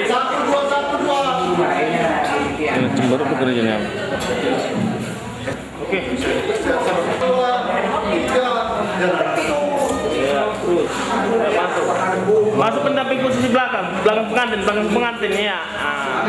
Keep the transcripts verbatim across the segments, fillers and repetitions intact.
Satu, dua, satu, dua. Ini baru tuh kerjanya. Oke. Dua, tiga, jalan. Ya, terus. Masuk. Masuk pendamping posisi belakang, belakang pengantin, belakang pengantin, ya. Ah.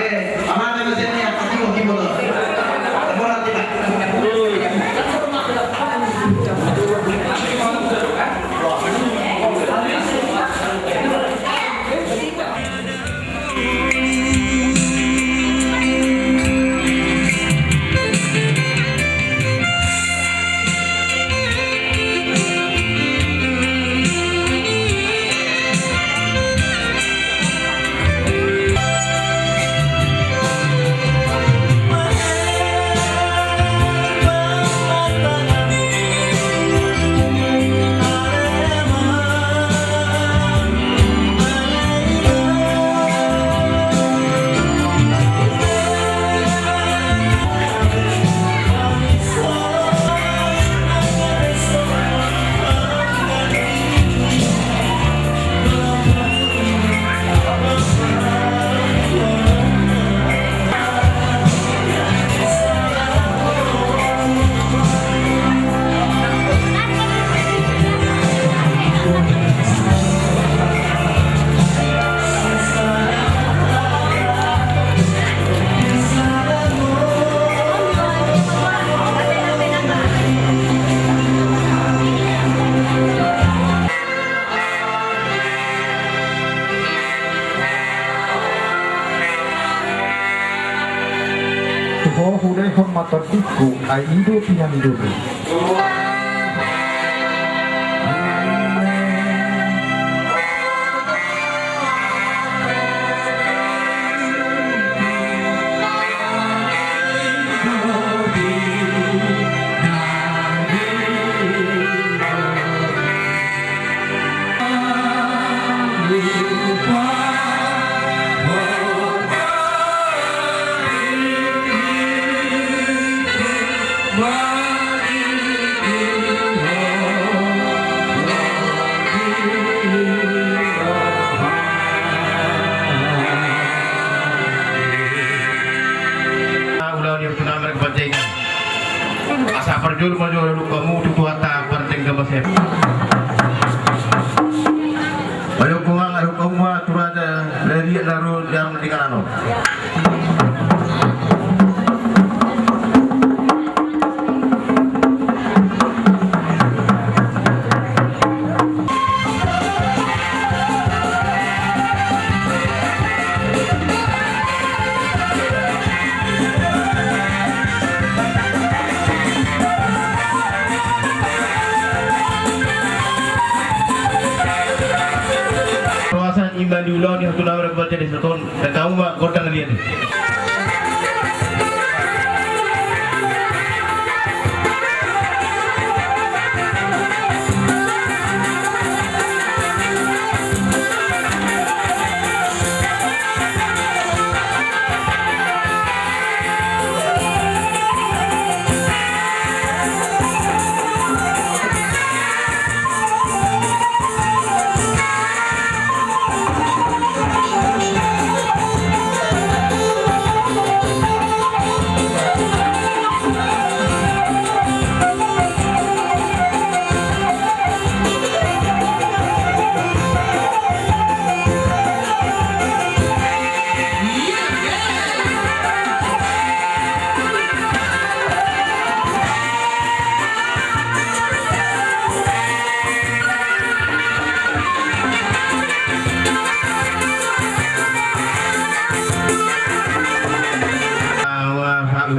Tu ho hudehon ma tondingku, ai i do pinangidomu. Ulaon ni Fortunator Marga Panjaitan. Asa parjolo ma jolo hamu tu Tuhanta, pardenggan ma sian. Ayo, kuang, ayo, kuang, ma tu raja dari laru jam tiga nano. Roasan imba di ulaon ni Fortunator Marga Panjaitan. Dangka hamu ma gondang liat i.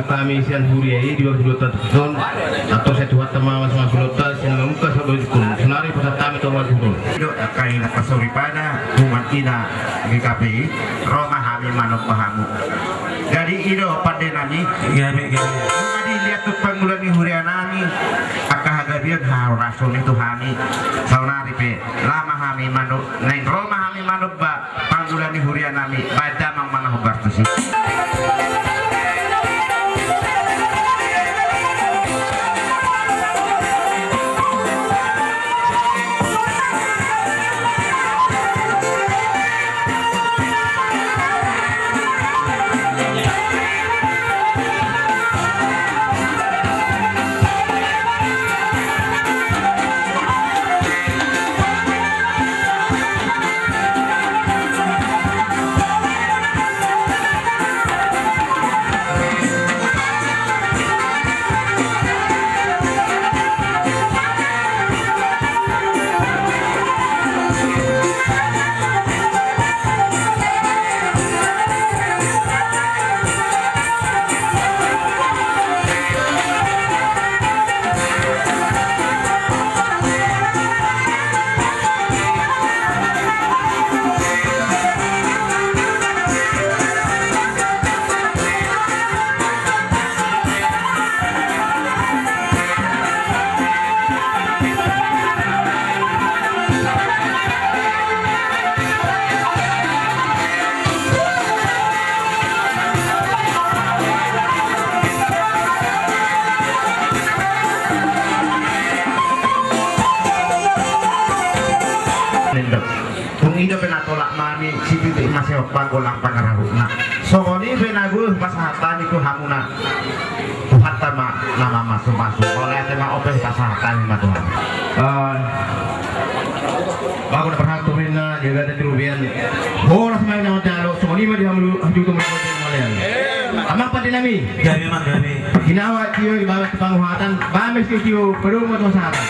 Hami sian huria i di bagasan ulaonta on, atur sai Tuhanta ma mamasu-masu ulaonta sian na mamungka sahat tu ujung. Sonari pasahat hami tu marhurung. Ido angka ina pasoripada, umat ina di K P I, ro ma hami manomba hamu. Jadi ido pande nami. Gabe, gabe. Nunga diliat tu pangula ni huria nami angka hagabeon, hahorason i tu hami. Saonari pe laho ma hami mano, naeng ro ma hami manomba pangula ni huria nami, baen damang ma na hombar tusi. I do pe na tolap nami, sititik ma sihompa, golang pangarahutna. Songon i pe na boi pasahat hami tu hamuna. Tuhanta ma na mamasumasu. Mauliate ma, on pe pasahat hami ma tu hamu. Eh, bagus, na parhak tu hena, jaga ada di rubian. Horas ma na manjalo, songon i ma di hamu, hamu tu mauliate. Amang pande nami. Gabe, amang, gabe. Ginawa tio di bawah kepanguhatan, bames tio, padomu tu sahatan.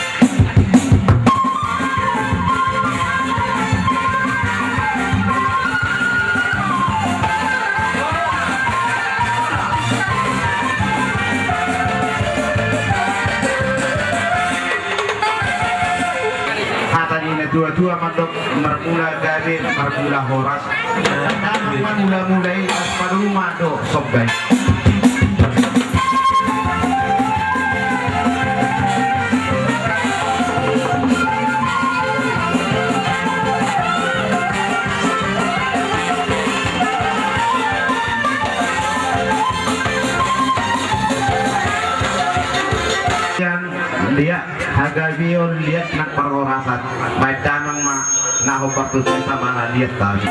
Hata ni na tua-tua mandok, marmula gabe, marmula horas. Damang ma mula-mula i, as padomu ma do somba i. Sian liat hagabeon, liat nang parhorasan. Baen damang ma na hombar tu sesa, manang liat tadi.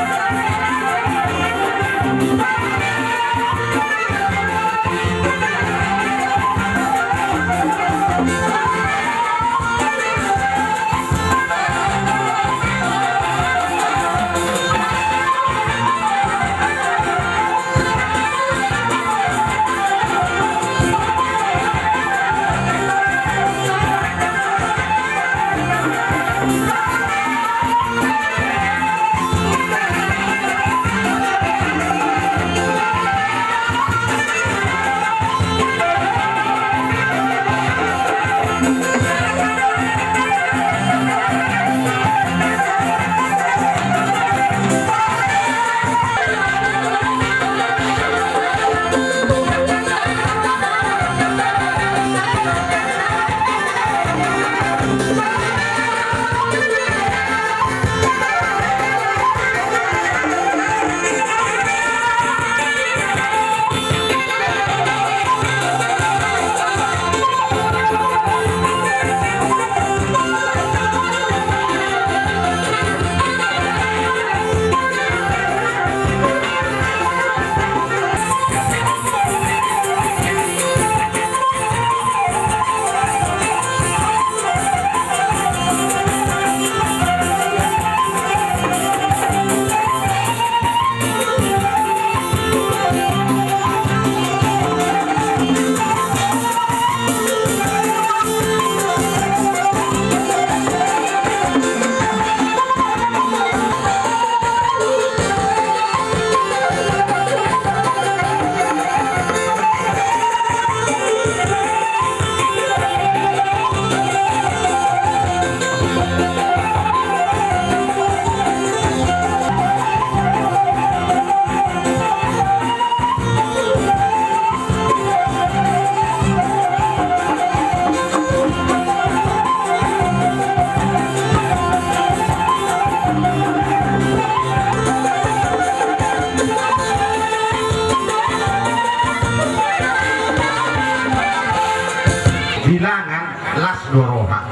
Bilangan las do roha.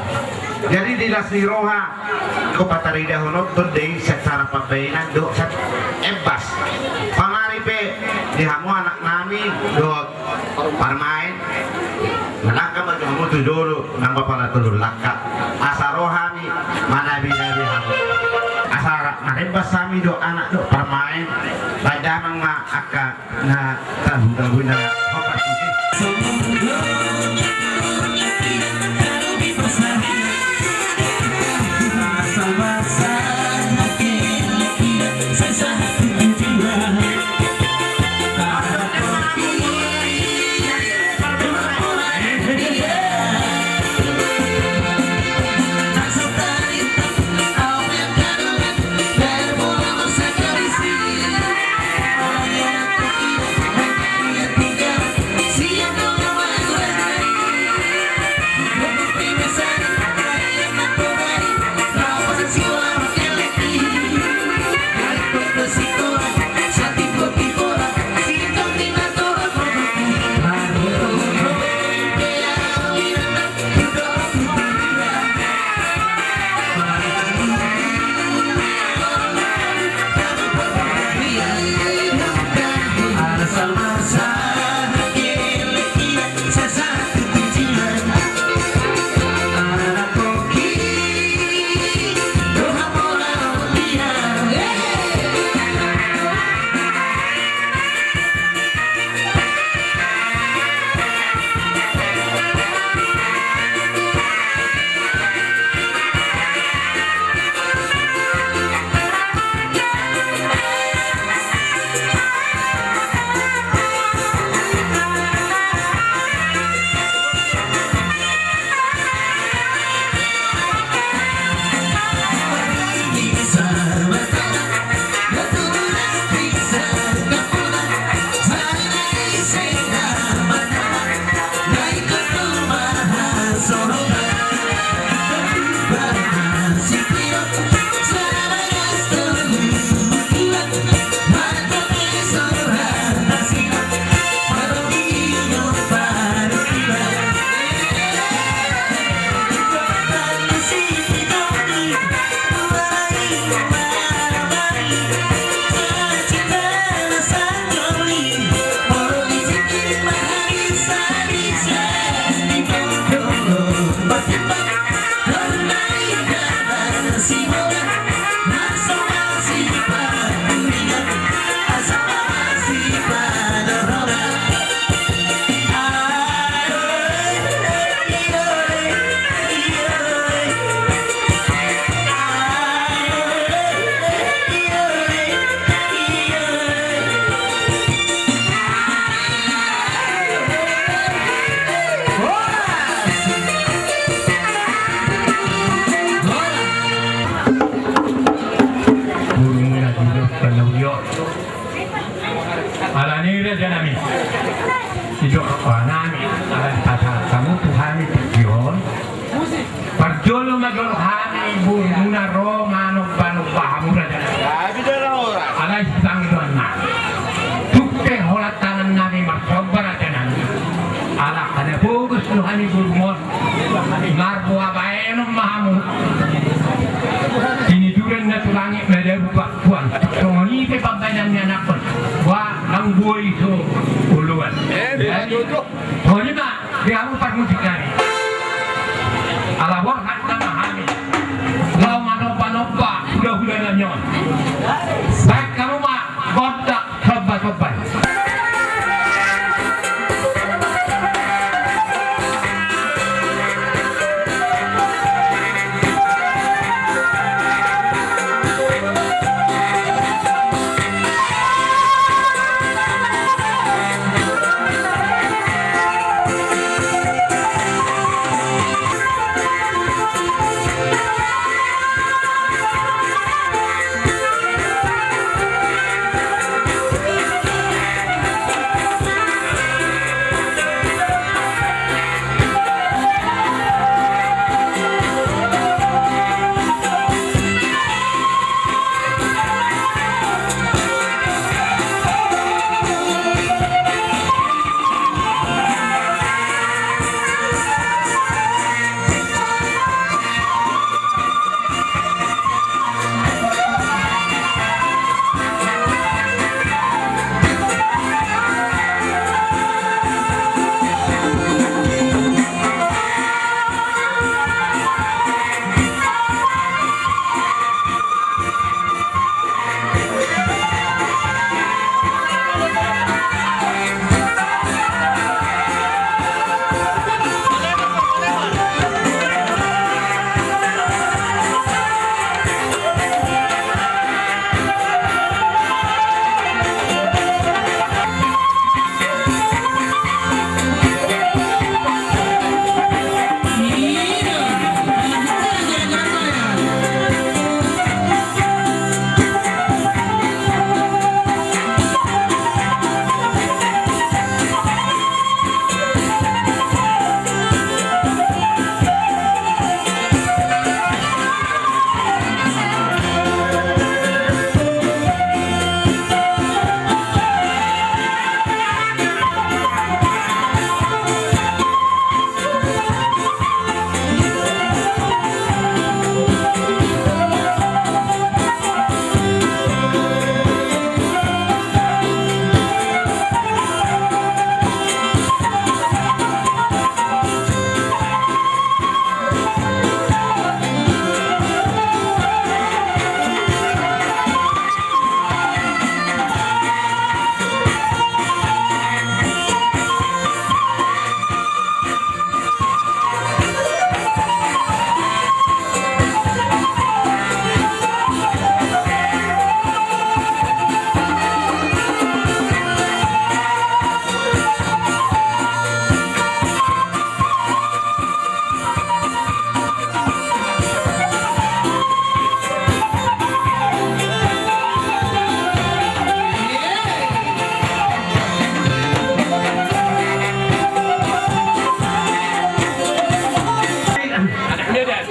Jadi di las ni roha, ingkon pataridahononton do i secara pambahenan dohot secara embas. Pamari pe di hamu anak nami dohot parumaen, manangkang ma jo hamu tu jolo nang bapala tolu langka. Asa ro hami manabi-nabi hamu. Asa ra-, marembas hami dohot anak dohot parumaen, baen damang ma angka na tahu-tahu na hobar sude. Ido rohanami, ala dipasahat hamu tu hami tingki on. Parjolo ma jolo hami borumuna ro manomba-nomba hamu rajanami. Alai sipangidoannami, tung pe holan tangannami marsomba rajanami. Ala hana pogos do hami borumon. Marboa baenon ma hamu. Siniduran na tu langit madabu bangkuan. Songon i pe pambaenan ni anakkon. Ba nang boi so oloan. Jadi songon i ma di hamu parmusik nami. Ala borhat nama hami laho manomba-nomba hula-hula nami on. Baen hamu ma gondang. Somba, somba.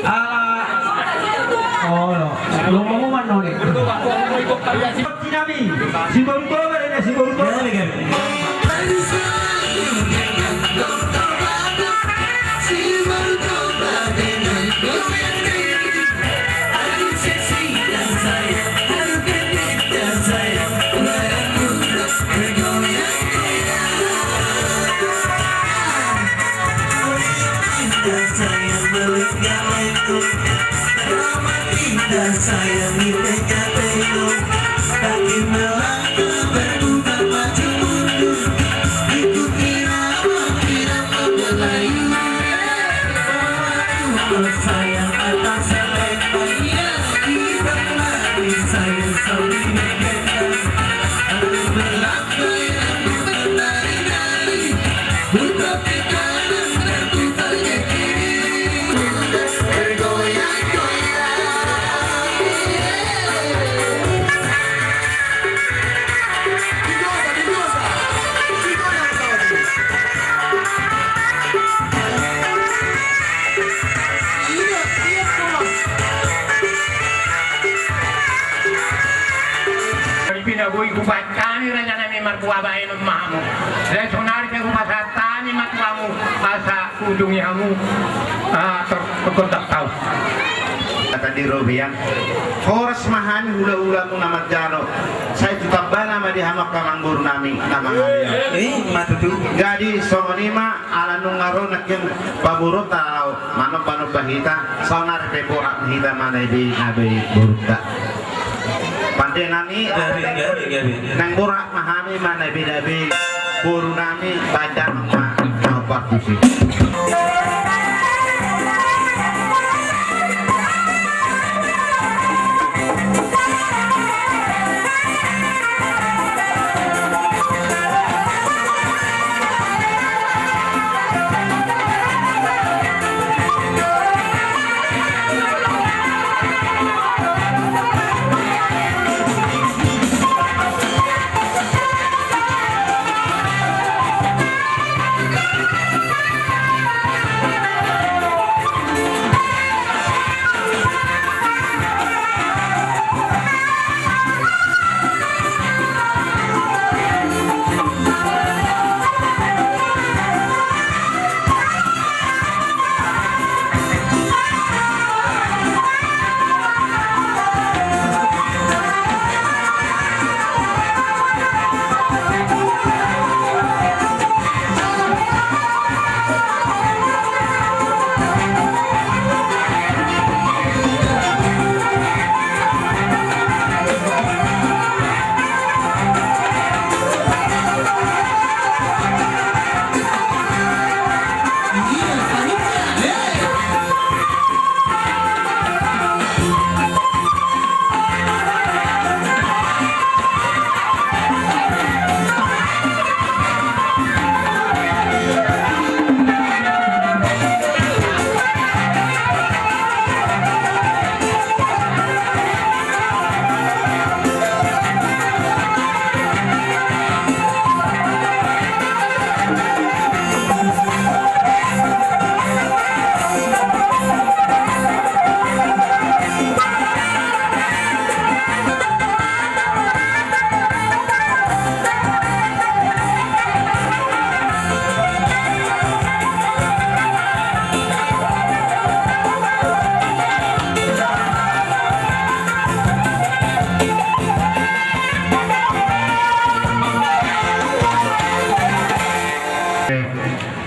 Ala, olo, lo mau mana ni? Nami, si Boru Toba, si Boru Toba. Sayang, melenggang lengkung, selamat tinggal sayang, di P K P lo. Kaki melangkah berputar maju mundur, ikuti irama, irama Melayu. Sayang, atas selendang, kita lari, sayang, sambil bergetar. Sambil melangkah, irama menari-nari. Ua baenon ma hamu. Jadi sonari pe hupasahat hami ma tu hamu asa ujungi hamu, ah, tor-, torgondang taon. Hata di robean. Horas ma hami hulahulamu na manjalo. Sai tu tambana ma di hamu angka amangboru nami na mangalean. Eh, ma tutu. Jadi songon i ma ala nunga ro nangkin paboruonta laho manombanomba hita, sonari pe borat hita manebei-nebei borunta. Pande nami, gabe, gabe, gabe. Nang borat ma hami manebei-nebei boru nami, baen damang ma na hombar tusi.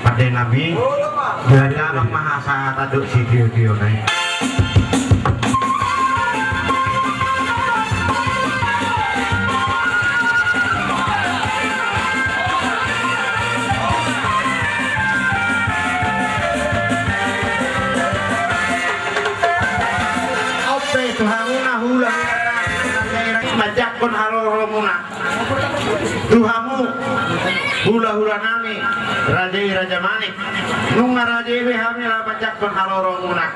Pande nami, jadi anak maha sahata dok si tio-tio nai. Ope tu hamuna hula manjangkon haroro muna. Tu hamu hulahula nami raja i raja manik. Nunga raja i be hami laho manjangkon haroro muna.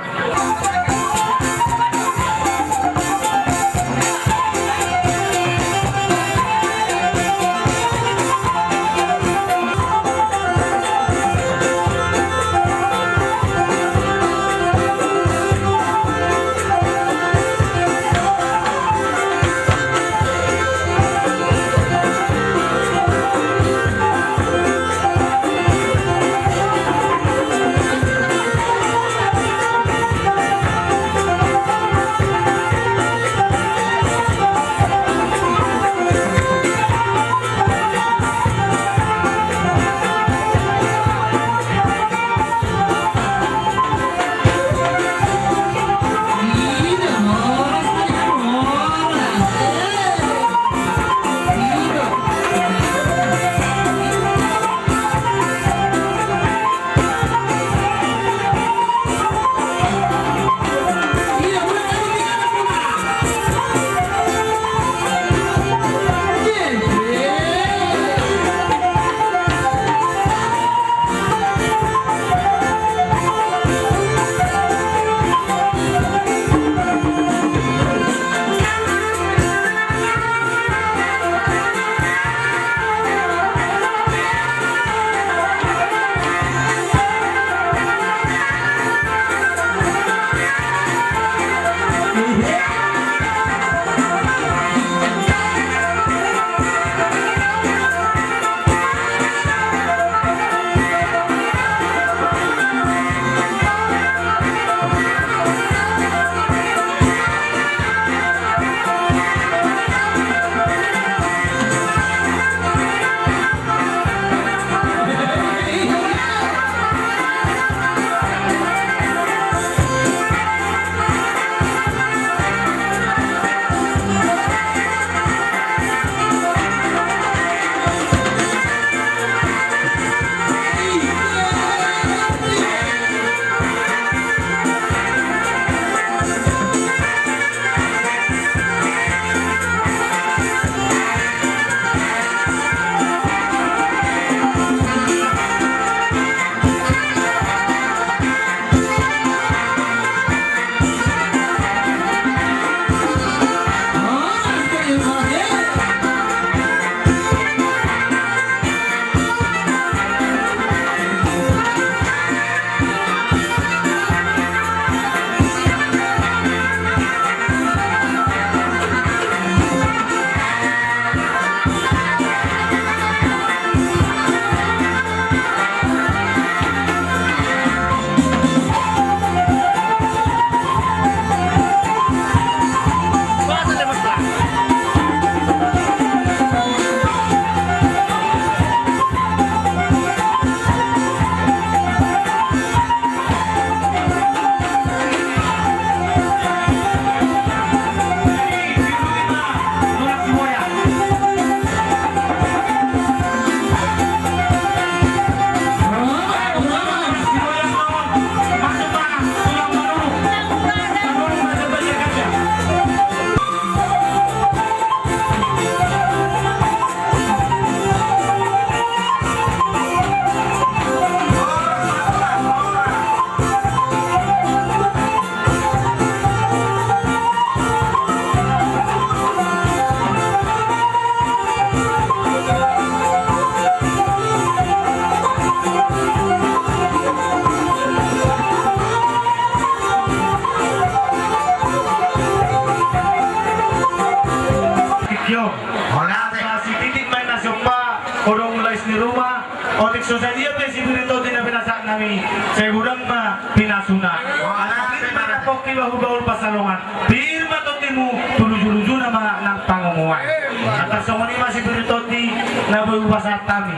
So sadia pe sipir ni tondi na pinasahat nami, sai godang ma pinasuna. Asa pir ma nang pongki, bahulbahul pansalongan. Pir ma tondimu, tu lujulujuna ma nang pangomoan. Antar songon i ma sipir ni tondi na boi hupasahat hami.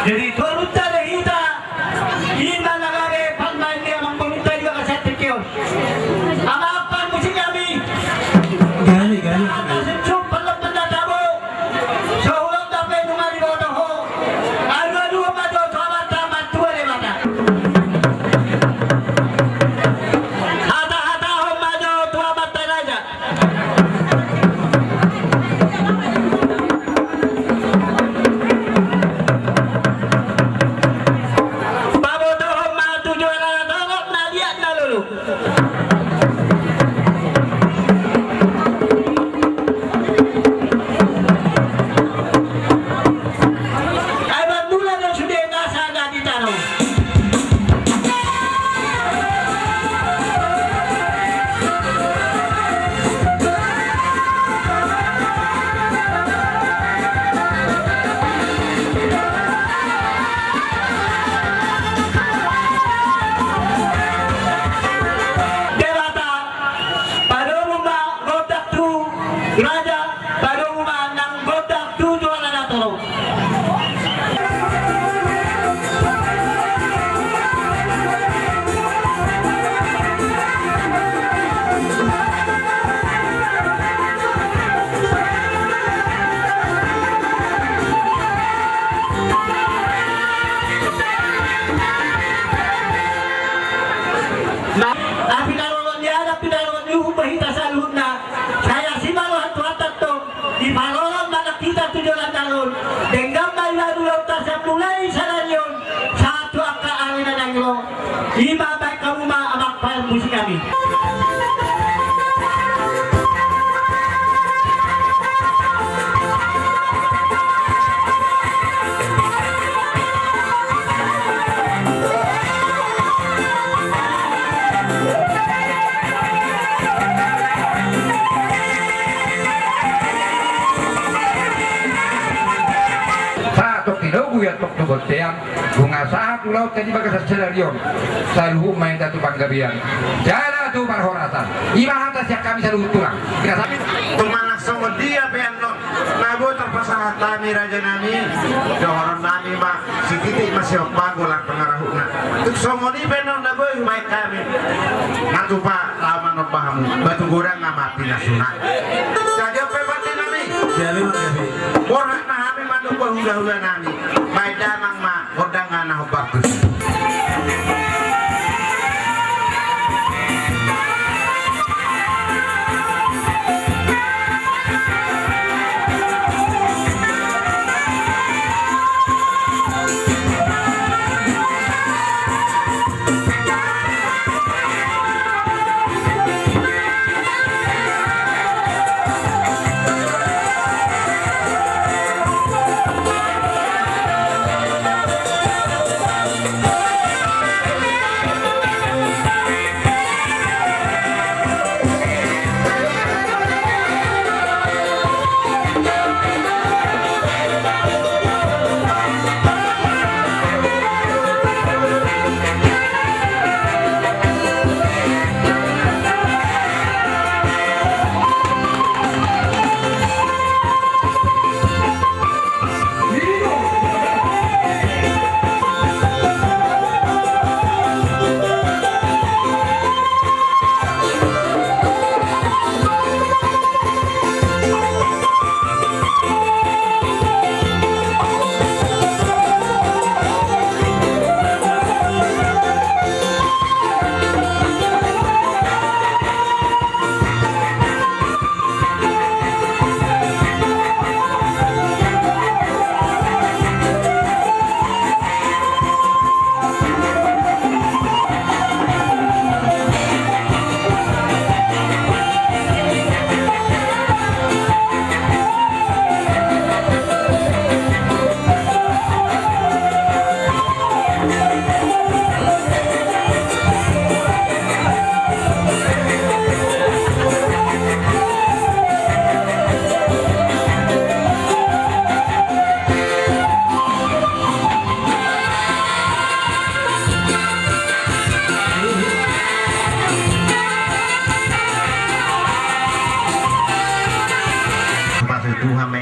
Jadi, toruta de hita. I ma na gabe pamain ni amang boruta di bagasan tingki on. Amang parmusik nami. Gale, gale. Atas sumpan lempen na tabo. So hudok dope nunga diboto ho. Alu-alu ma jo tu amanta, mantua Debata. Hata-hatahon ma jo tu amanta raja. Pabotohon ma tu jolma na torop, na liat, na lolo. Ai mandula do sude nasa na di tano. Debata, padomu ma gondang tu raja, padomu ma nang gondang tu jolma na torop. Nah, na pinarolot ni anak, pinarolot ni uhum ma hita saluhutna. Sai asi ma roha ni Tuhanta tong. Diparorot ma nang hita tu joloan on. Denggan ma i lalu laut, asa mulai sadari on sahat tu angka ari na naeng ro. I ma, baen hamu ma amang parmusik nami. Sahat tong tinogu, ia tong tu bontean, nunga sahat tu laut, di bagasan sadari on saluhut ma hita tu panggabean jala tu parhorasan. I ma hata sian hami saluhut tulang. Tumangihon songon dia pe annon na boi tarpasahat hami, raja nami, dohonon nami ma, sititi ma siompa golang pangarahutna. Tung songon i pe annon na boi hubaen hami. Natupa, laho manomba hamu, batu godang ma pinasuna. Jadi on pe, pande nami. Jadi on pe. Borhat ma hami mandok hulahula nami. Baen damang ma gondang na hombar tusi.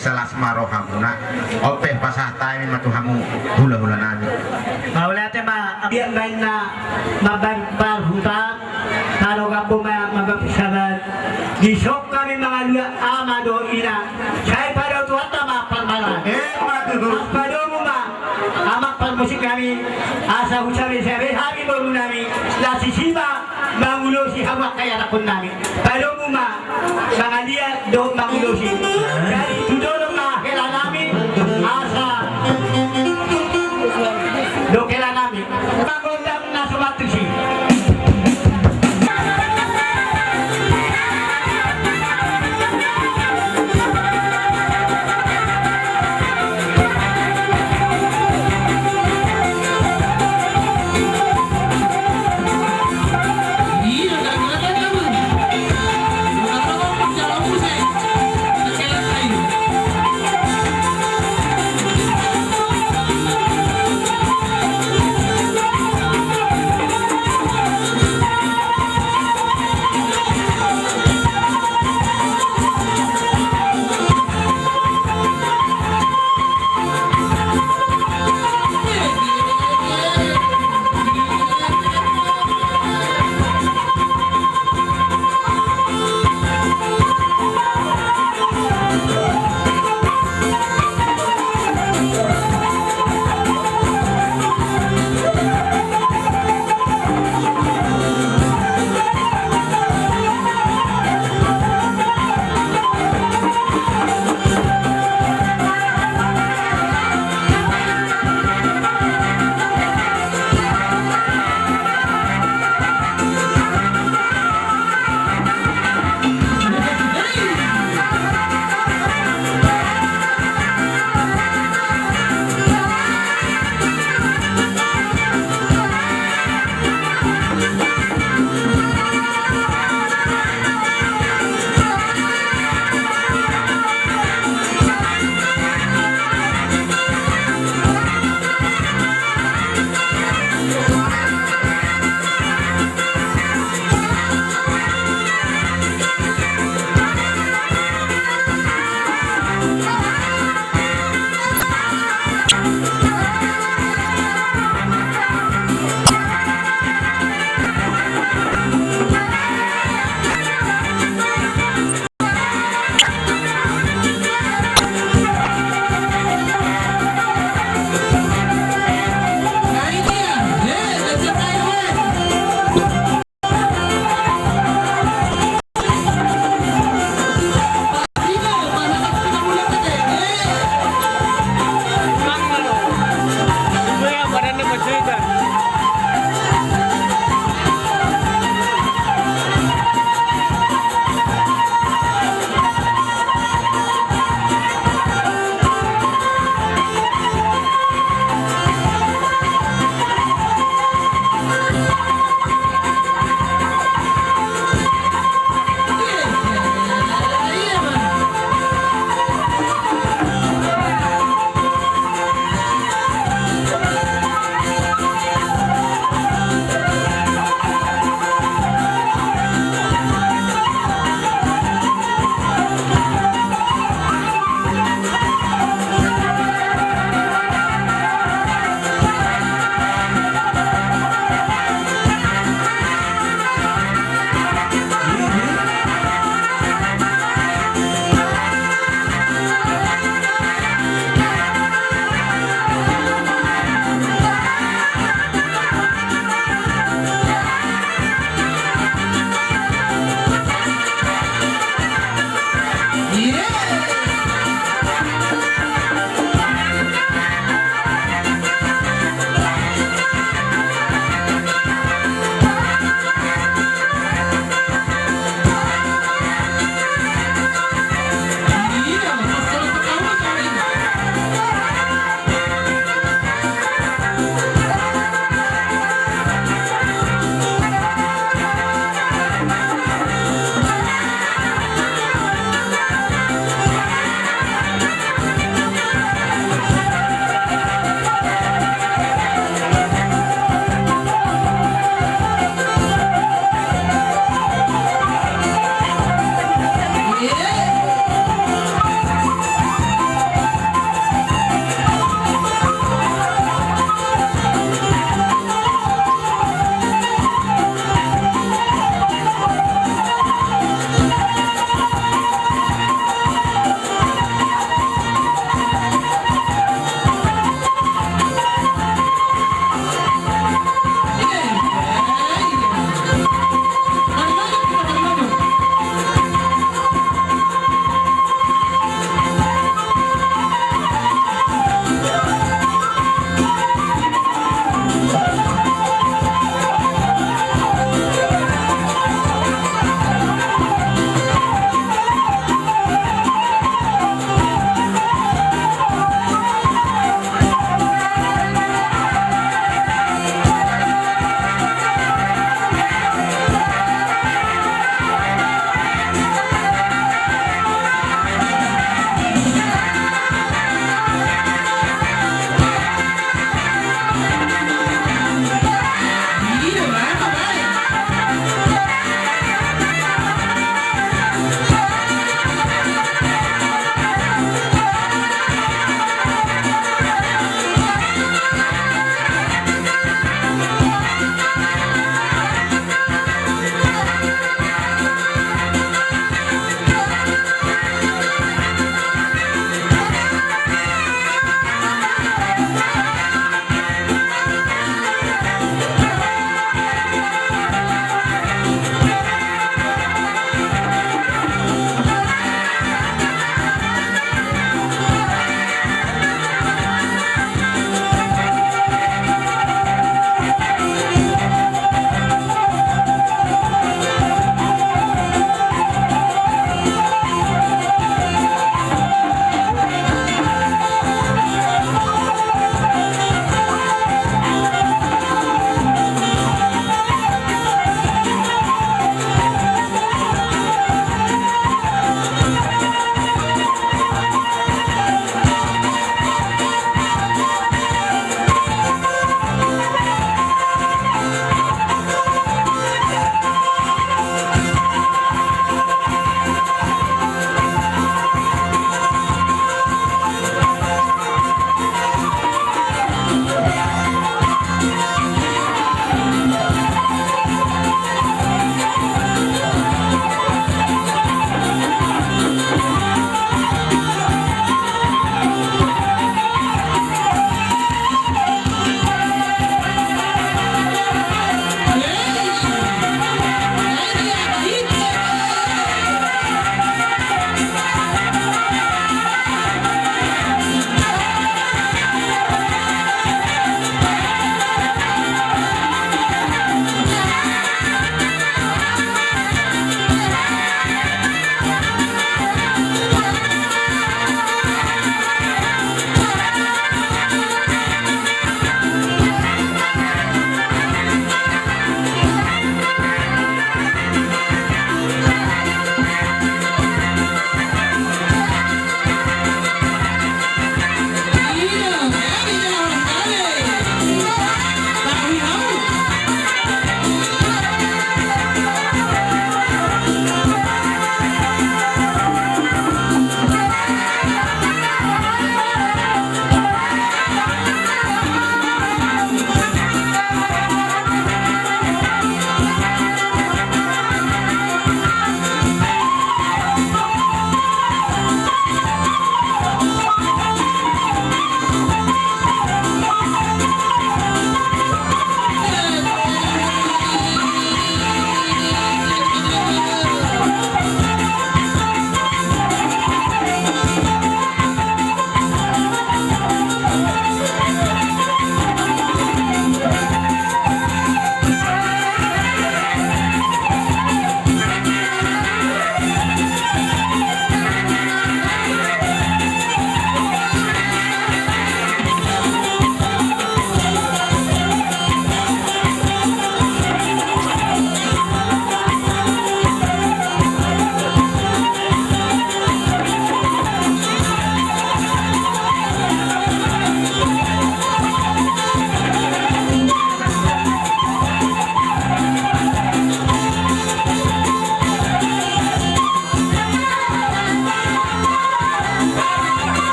Las ma rohamuna. On pe pasahat hami ma tu hamu hulahula nami. Mauliate ma. Ia baen na mambaen parhuta. Tano gambo ma mambaen sabar. Dison hami mangalua ama dohot ina. Sai pado Tuhanta ma parmalan. Emma tutu. Pas padomu ma ama parmusik nami. Asa husabesabe hami boru nami. Las isi ma mangulosi hamu angka ianakkon nami. Padomu ma mangaliat dohot mangulosi. Jadi tu dolok ma hela nami asa dohot hela nami. Mangondang na so matusi.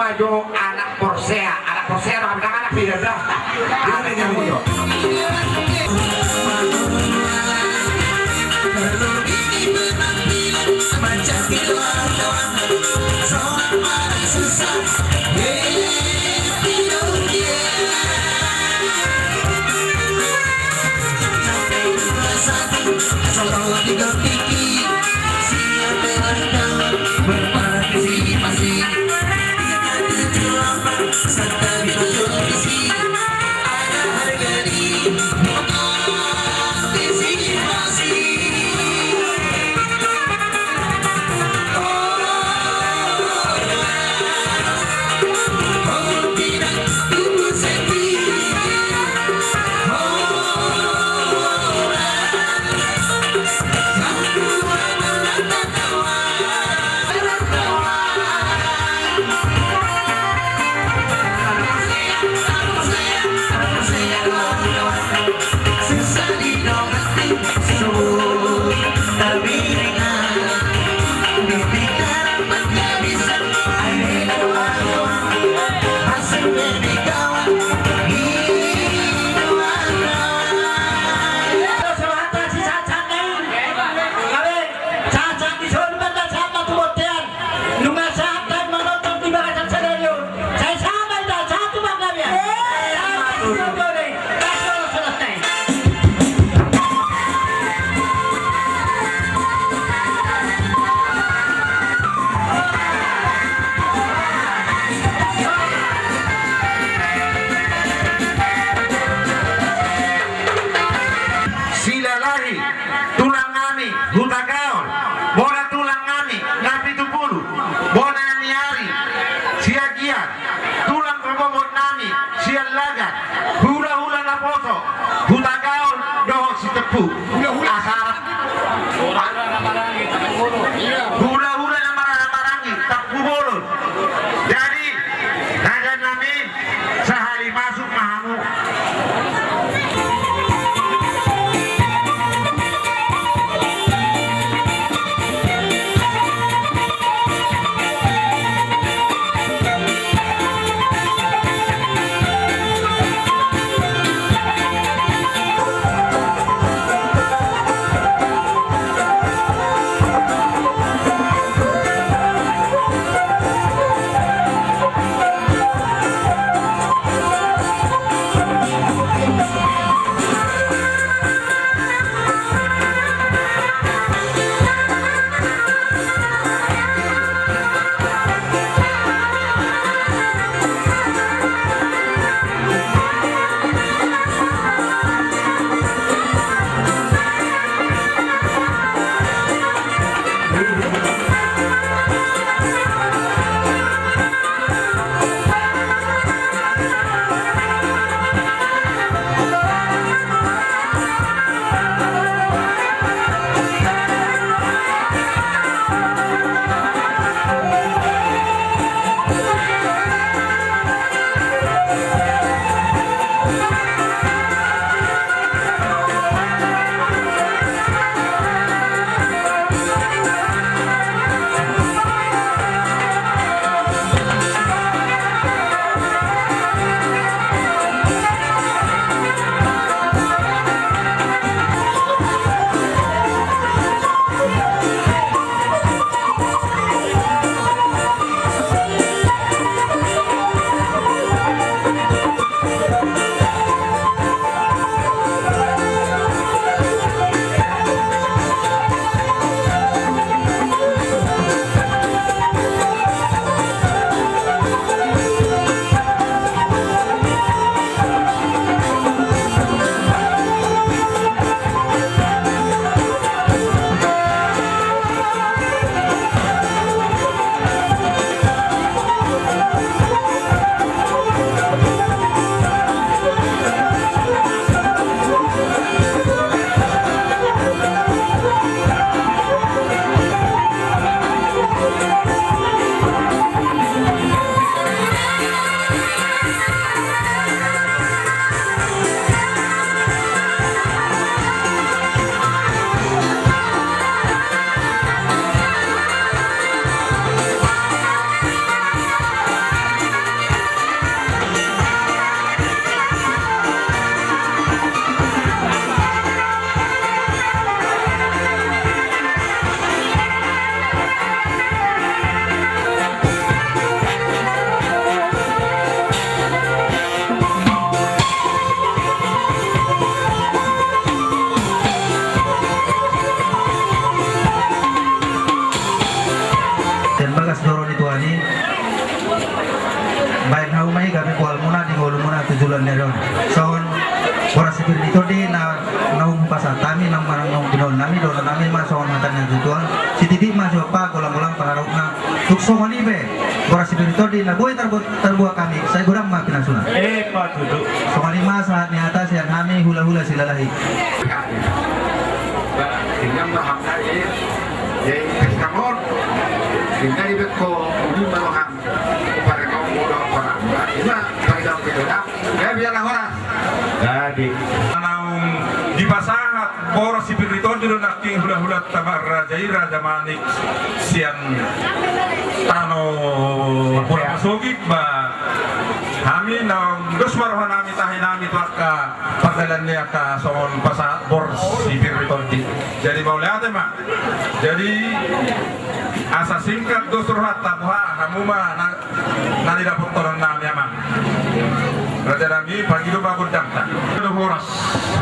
Ajo anak porsea, anak porsea, anak, anak beda dah. Anak yang muda. Sahat di son, sahat tu bontean. Nunga sahat hami manonton di bagasan sadari on. Sai sahat ma hita, sahat tu panggabean. Sahat tu panggabean. Silalahi tulang nami Hutagaol, bona tulang nami Napitupulu, bona ni ari Siagian, tulang rorobot nami Siallagan, hulahula naposo Hutagaol dohot Sitepu. Hulahula. Asa hulahula na marhaha-maranggi Tampubolon. Jadi raja nami, sahali masuk ma hamu. Baen hamu ma i gabe boalmuna di ngolumuna tu joloan ni ari on. Songon boras si pir ni tondi na naung hupasahat hami, naung manang naung binoan nami, dohonon nami ma songon hata ni natuatua: Sititi ma sihompa, golanggolang pangarahutna. Tung songon i pe boras si pir ni tondi na boi tarbu-, tarbuat hami, sai godang ma pinasuna. Emma tutu. Songon i ma sahat ni hata sian hami hulahula Silalahi. Ba, tinggal ma hamna i, jadi kasih kamon. Tinggal di beko, udi ma roham. Paremon udah parang. Ima, paidang pidodang. Ya, biarlah horas. Jadi. Naung dipasahat boras si pir ni tondi do nangkin hulahulanta ma raja i, Raja Manik sian tano Bola Pasogit, ba hami naung dos ma roha nami, tahi nami tu angka pardalanan ni angka songon pasahat boras si pir ni tondi. Jadi mauliate ma. Jadi asa singkat dos rohanta, boha hamu ma na, na nidapothonon nami, amang. Raja nami, pangido ma gondangta. Horas.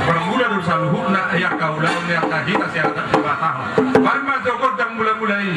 Marmula do saluhutna, i angka ulaon ni angka hita sian atas jembatahon. Baen ma jo gondang mulamula i.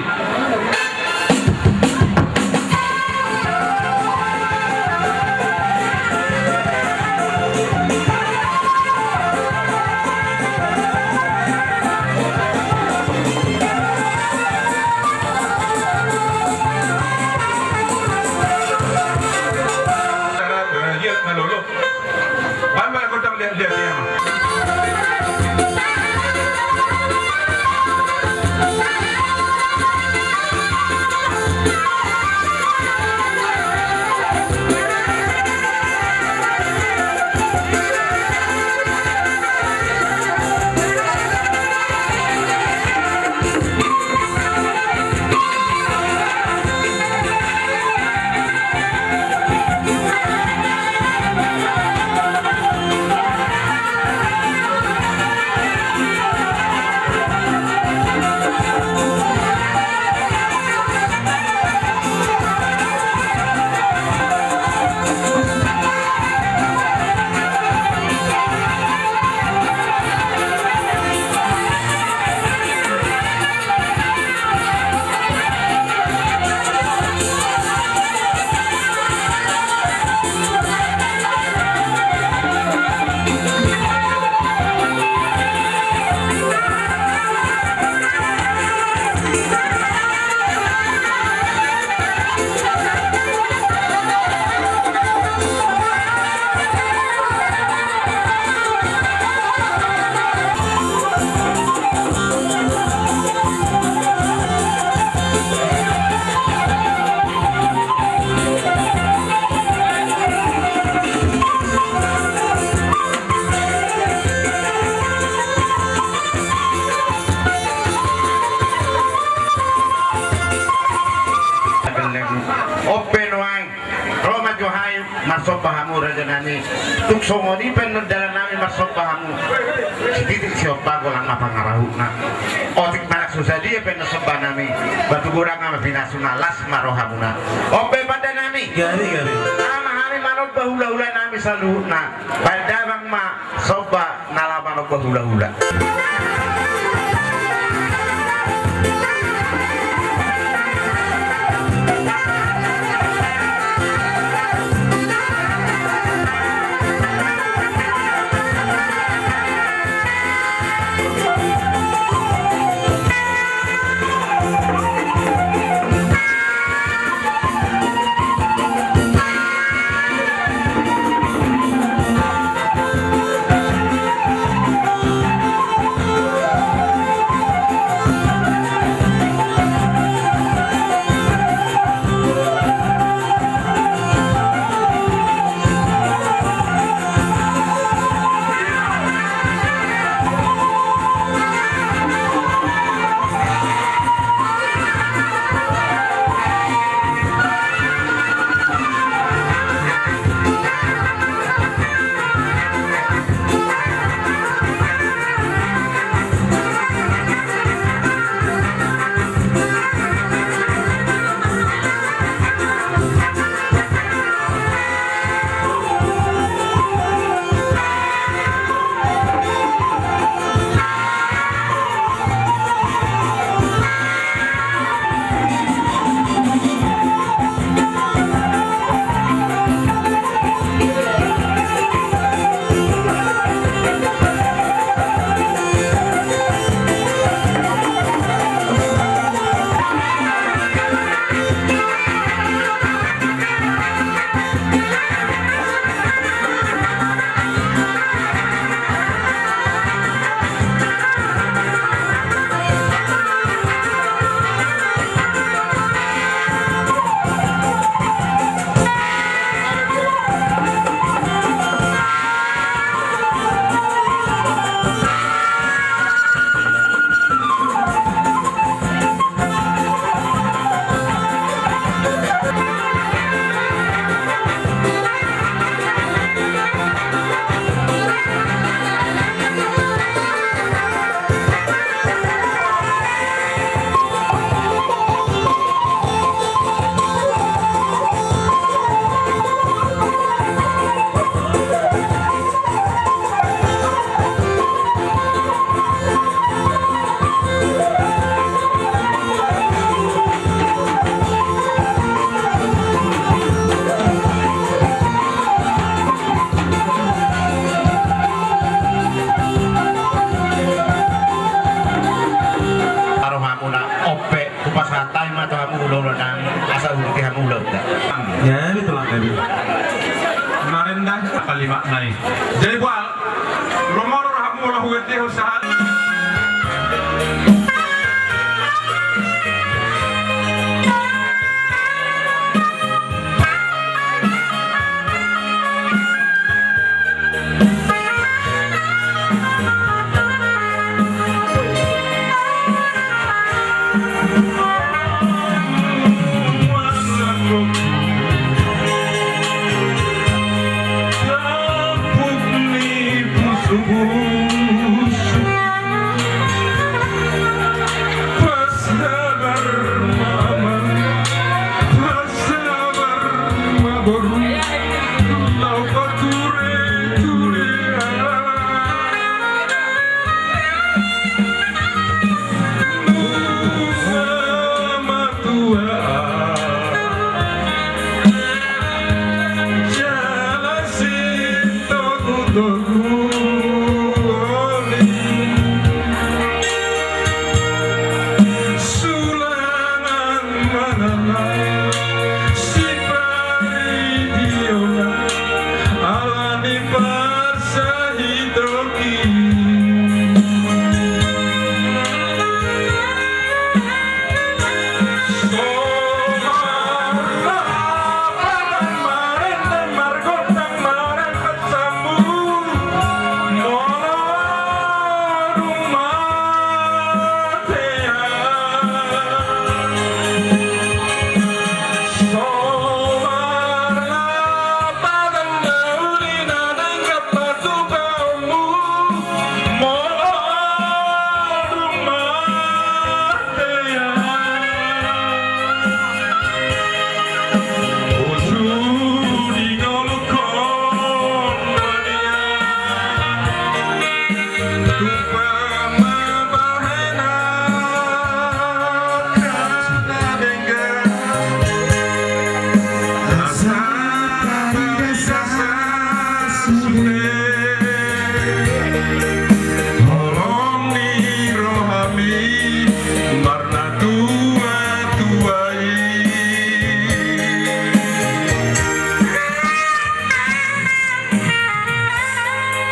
Ope nuaeng. Ro ma jo hami marsomba hamu, raja nami. Tung songon i pe annon dalan nami marsomba hamu. Sititi sihompa, golang ma pangarahutna. Otik manang so sadia pe annon somba nami, batu godang ma pinasuna, las ma rohamuna. Ope pande nami. Gabe, gabe. Aha ma hami manomba hulahula nami saluhutna. Baen damang ma somba na laho manomba hulahula. Marenda kalimat nai. Jadi bual, lomo do rohamuna huetehon sahat. Sabar ma amang, sabar ma boru, laho pature-ture nunga matua. Jala sitogu-togu oli. Sulangan mangalap siparidionna, ala ni parsahitoki. So marlapatan marende margondang marende sambung molo dung matea. So marlapatan na uli na denggan patupaonmu molo dung matea. Holong ni rohami marnatua-tua i.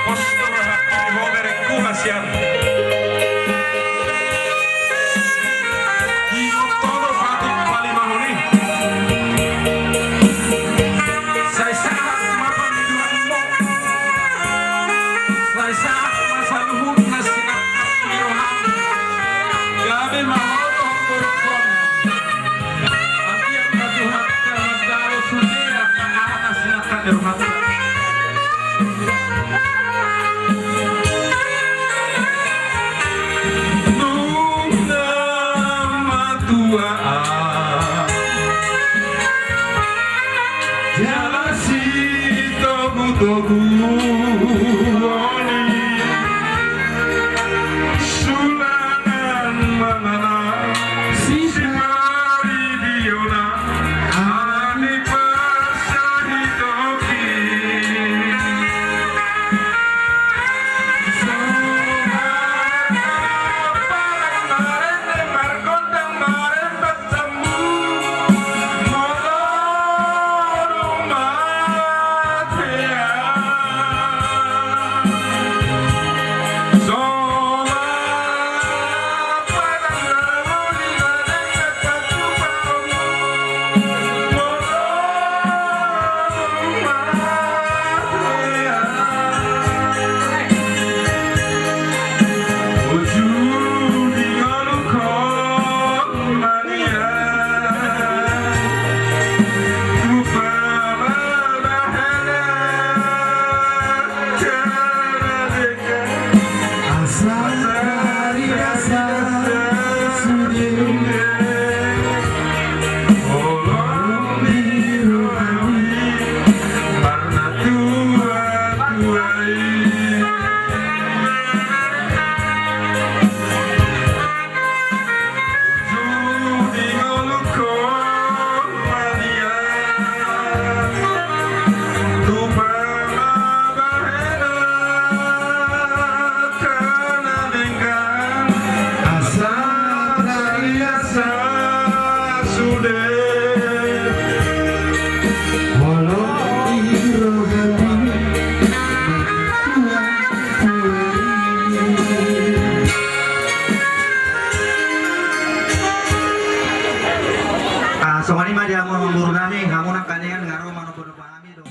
Pos do rohangku di ho, berengku, hasian. Di ho do patik palimahon i. Sai sahat ma pangidoanmu. Sai sahat ma saluhut na sinangkap ni roham. Gabe ma ho dohot borungkon. Anggiat ma Tuhanta mandalo sude angka aha na sinangkap ni rohanta. Nunga matua. Jala sitogu-togu oli. Sulangan mangalap siparidionna, ala ni parsahitoki. So marlapatan marende margondang marende sambung molo dung matea. Nami, hamu nangkaningan nga ro manopa-nopa hami do.